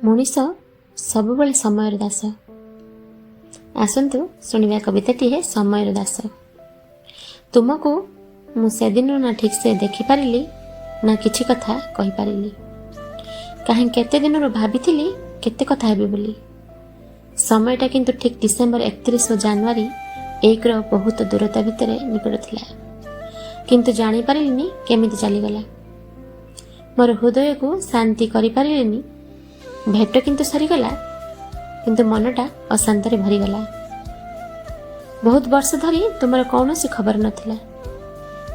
ମଣିଷ ସବୁବେଳେ ସମୟର ଦାସ। ଆସନ୍ତୁ ଶୁଣିବା କବିତାଟିଏ, ସମୟର ଦାସ। ତୁମକୁ ମୁଁ ସେଦିନ ନା ଠିକ୍ସେ ଦେଖିପାରିଲି, ନା କିଛି କଥା କହିପାରିଲି। କାହିଁ କେତେ ଦିନରୁ ଭାବିଥିଲି କେତେ କଥା ହେବି ବୋଲି। ସମୟଟା କିନ୍ତୁ ଠିକ୍ ଡିସେମ୍ବର 31 ଓ ଜାନୁଆରୀ 1ର ବହୁତ ଦୂରତା ଭିତରେ ନିକଟ ଥିଲା, କିନ୍ତୁ ଜାଣିପାରିଲିନି କେମିତି ଚାଲିଗଲା। ମୋର ହୃଦୟକୁ ଶାନ୍ତି କରିପାରିଲିନି। ଭେଟ କିନ୍ତୁ ସରିଗଲା, କିନ୍ତୁ ମନଟା ଅଶାନ୍ତରେ ଭରିଗଲା। ବହୁତ ବର୍ଷ ଧରି ତୁମର କୌଣସି ଖବର ନଥିଲା।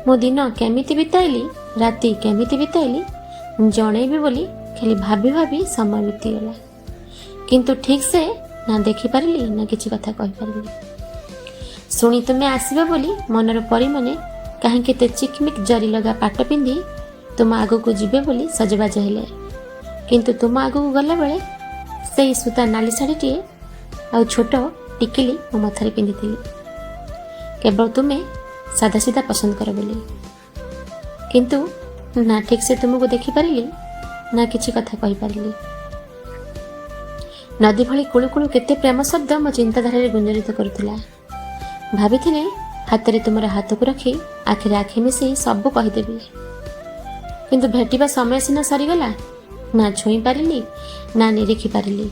ମୁଁ ଦିନ କେମିତି ବିତାଇଲି, ରାତି କେମିତି ବିତାଇଲି, ଜଣେଇବି ବୋଲି ଖାଲି ଭାବି ଭାବି ସମୟ ବିତିଗଲା। କିନ୍ତୁ ଠିକ୍ ସେ ନା ଦେଖିପାରିଲି, ନା କିଛି କଥା କହିପାରିଲି। ଶୁଣି ତୁମେ ଆସିବ ବୋଲି ମନର ପରିମନେ କାହିଁ କେତେ ଚିକମିକ ଜରି ଲଗା ପାଟ ପିନ୍ଧି ତୁମ ଆଗକୁ ଯିବେ ବୋଲି ସଜବାଜ ହେଲେ। କିନ୍ତୁ ତୁମ ଆଗକୁ ଗଲାବେଳେ ସେଇ ସୂତା ନାଲି ଶାଢ଼ୀଟିଏ ଆଉ ଛୋଟ ଟିକିଲି ମୋ ମଥାରେ ପିନ୍ଧିଥିଲି, କେବଳ ତୁମେ ସାଧା ସିଧା ପସନ୍ଦ କର ବୋଲି। କିନ୍ତୁ ନା ଠିକ୍ ସେ ତୁମକୁ ଦେଖିପାରିଲି, ନା କିଛି କଥା କହିପାରିଲି। ନଦୀ ଭଳି କୁଳୁକୁଳୁ କେତେ ପ୍ରେମ ଶବ୍ଦ ମୋ ଚିନ୍ତାଧାରାରେ ଗୁଞ୍ଜରିତ କରୁଥିଲା। ଭାବିଥିଲି ହାତରେ ତୁମର ହାତକୁ ରଖି ଆଖିରେ ଆଖି ମିଶେଇ ସବୁ କହିଦେବି। କିନ୍ତୁ ଭେଟିବା ସମୟ ସିନା ସରିଗଲା, ନା ଛୁଇଁ ପାରିଲି, ନା ନିରୀଖି ପାରିଲି।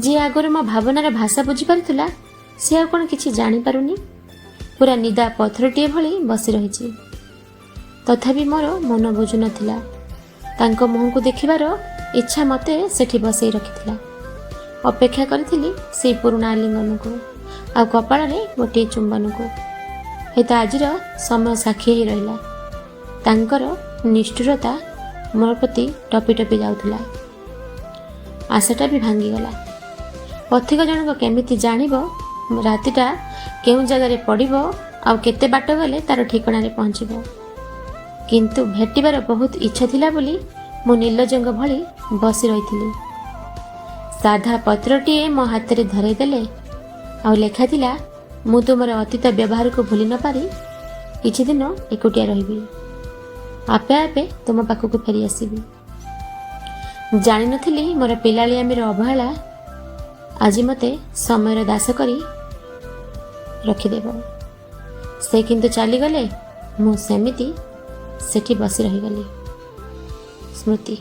ଯିଏ ଆଗରୁ ମୋ ଭାବନାର ଭାଷା ବୁଝିପାରୁଥିଲା, ସିଏ ଆଉ କ'ଣ କିଛି ଜାଣିପାରୁନି? ପୁରା ନିଦା ପଥରଟିଏ ଭଳି ବସି ରହିଛି। ତଥାପି ମୋର ମନ ବୁଝୁନଥିଲା। ତାଙ୍କ ମୁହଁକୁ ଦେଖିବାର ଇଚ୍ଛା ମୋତେ ସେଠି ବସେଇ ରଖିଥିଲା। ଅପେକ୍ଷା କରିଥିଲି ସେଇ ପୁରୁଣା ଆଲିଙ୍ଗନକୁ ଆଉ କପାଳରେ ଗୋଟିଏ ଚୁମ୍ବନକୁ। ହୁଏତ ଆଜିର ସମୟ ସାକ୍ଷୀ ହେଇ ରହିଲା। ତାଙ୍କର ନିଷ୍ଠୁରତା ମୋ ପ୍ରତି ଟପି ଟପି ଯାଉଥିଲା। ଆଶାଟା ବି ଭାଙ୍ଗିଗଲା। ପଥିକ ଜଣକ କେମିତି ଜାଣିବ ରାତିଟା କେଉଁ ଜାଗାରେ ପଡ଼ିବ ଆଉ କେତେ ବାଟ ଗଲେ ତାର ଠିକଣାରେ ପହଞ୍ଚିବ? କିନ୍ତୁ ଭେଟିବାର ବହୁତ ଇଚ୍ଛା ଥିଲା ବୋଲି ମୁଁ ନିର୍ଲଜ୍ଜଙ୍କ ଭଳି ବସି ରହିଥିଲି। ସାଧା ପତ୍ରଟିଏ ମୋ ହାତରେ ଧରାଇ ଦେଲେ ଆଉ ଲେଖା ଥିଲା, ମୁଁ ତୁମର ଅତୀତ ବ୍ୟବହାରକୁ ଭୁଲି ନପାରି କିଛି ଦିନ ଏକୁଟିଆ ରହିବି, ଆପେ ଆପେ ତୁମ ପାଖକୁ ଫେରି ଆସିବି। ଜାଣିନଥିଲି ମୋର ପିଲାଳିଆମିର ଅବହେଳା ଆଜି ମୋତେ ସମୟର ଦାସ କରି ରଖିଦେବ। ସେ କିନ୍ତୁ ଚାଲିଗଲେ, ମୁଁ ସେମିତି ସେଠି ବସି ରହିଗଲି। ସ୍ମୃତି।